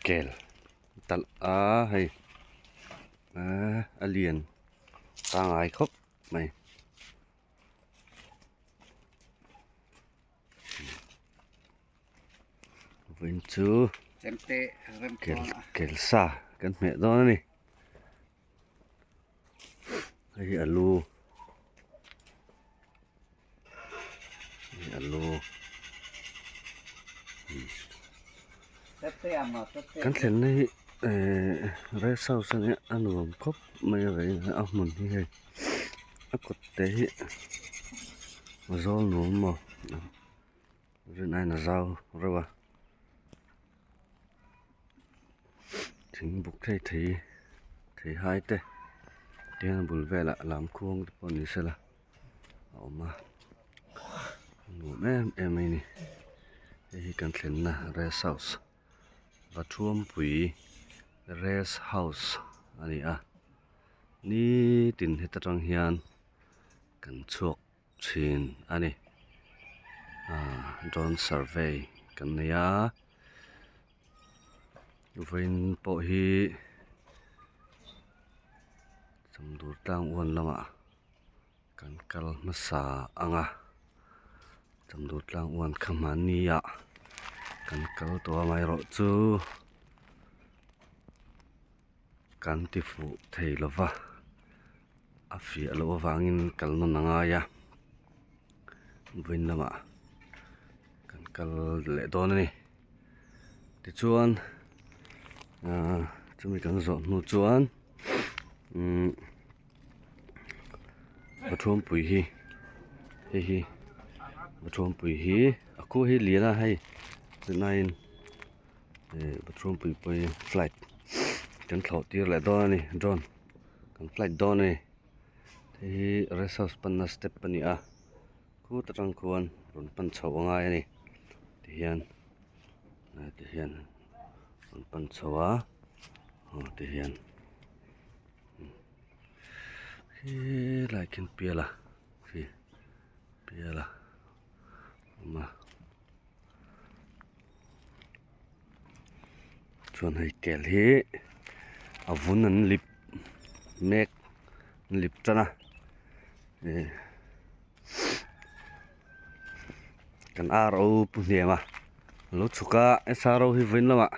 Kel talh a hei ahh a lian pangai khawp mai. Vawiin chu kel kel sa kan hmeh dawn a ni hei hi alu hei alu kan thlenna hi ehh rest house a nia a nuam khawp mai a vei a hmun hi hei a kawt te hi a zawl nuam maw. Rin aiin a zau reuh a thing buk thei thei thei hai te tihian a bul velah lam khuang te pawh ni sela a awm a a nuam em em mai a ni hei hi kan thlenna rest house Vathuampui rest house a ni a nitin heta tang hian kan chhuak. thin a ni ahh drone survey kan nei a vawiin pawh hi chawmdur tlang uan lamah kan kal hmasa ang a chawmdur tlang uan kha hmanni ah kan kal tawh a amaherawhchu kan ti fuh thei lo va. A fiah loh avangin kal nawn a ngai a vawiin lamah kan kal leh dawn a ni tichuan ahh chumi kan zawh hnu chuan umm Pathuampui hi hei hi Pathuampui hi a khu hi lian a hei tunlaiin eh Pathuampui pawh hi flight kan thlawh tir leh dawn a ni drone. Kan flight dawn a ni hei hi rest house panna step a ni a khut atang khuan rawn pan chhoh a ngai a ni tihian tihian rawn pan chho a aw tihian helai khian piala khi piala a awm a chuan hei kel hi a vun an lip mek an lip tan a ih kan ar o pu hnem a lo chhuk a sro hi vawiin lamah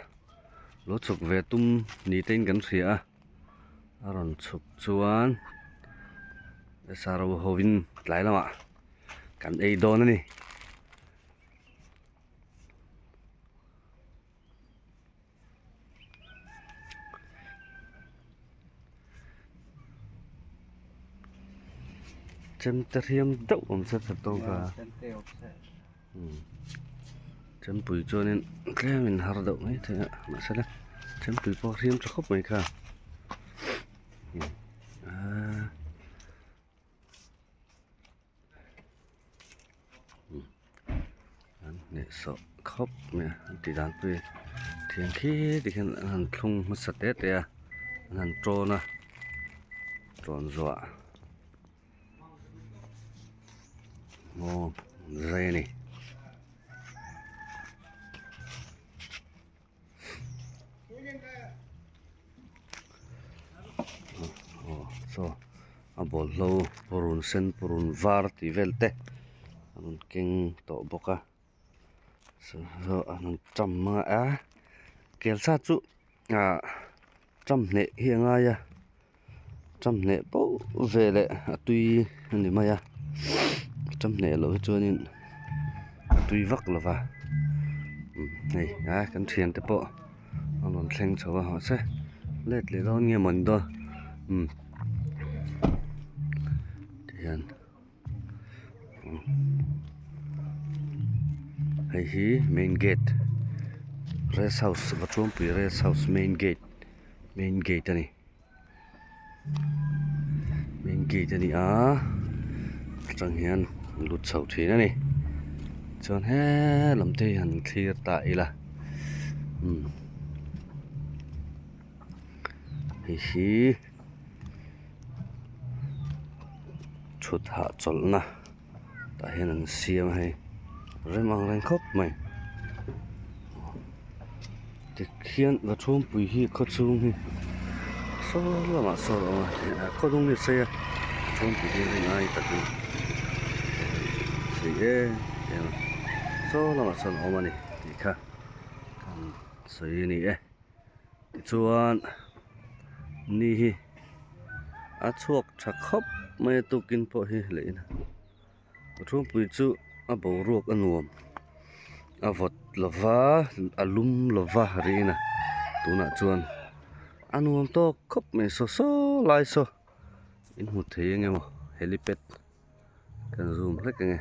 lo chhuk ve tum ni te in kan hria a a rawn chhuk chuan sro hovin tlai lamah kan ei dawn a ni. Chemte hriam deuh awm se tha tawk a chempui chuanin tlemin har deuh mai thei a mahse chempui pawh hriam tha khawp mai kha aaa. An hnehsawh khawp mai a an tih dan pawh hi thian khi tikhian an han thlung hmasa te te a an han tawn a tawn zawh ah maw an zai a ni. Aw saw a bawlhlo purun sen purun var tih vel te a rawn keng tawh bawk a saw a rawn cham a kelsa chu ah cham hneh hi a ngai a cham hneh pauh veleh a tui a ni mai a cham hneh loh hi chuanin a tui vak lo va hei a kan thiante pawh an rawn thleng chho a mahse let leh dawn nge mawni dawn umm tihian hei hi main gate rest house Vathuampui rest house main gate main gate a ni main gate a ni a atang hian an lut chho thin a ni chuan helam te hi han thlir ta ila umm hei hi thut hahchawlhna tah hian an siam a hei. Rem ang reng khawp mai. Tikhian Vaṭhuampui hi khaw chhung hi saw lamah saw a awm a, khaw dung hi a sei a, Vaṭhuampui hi rin ai takin sei em em a, saw lamah sawn a awm a ni tih kha kan sawi a ni e. Tichuan ni hi a chhuak tha khawp mai a tukin pawh hi leh in a. Thuampui chu a boruak a nuam a vawt lova a lum lova riin a tunah chuan a nuam tawk khawp mai saw saw lai saw in hmu thei eng emaw helipad kan zoom hlek ang e.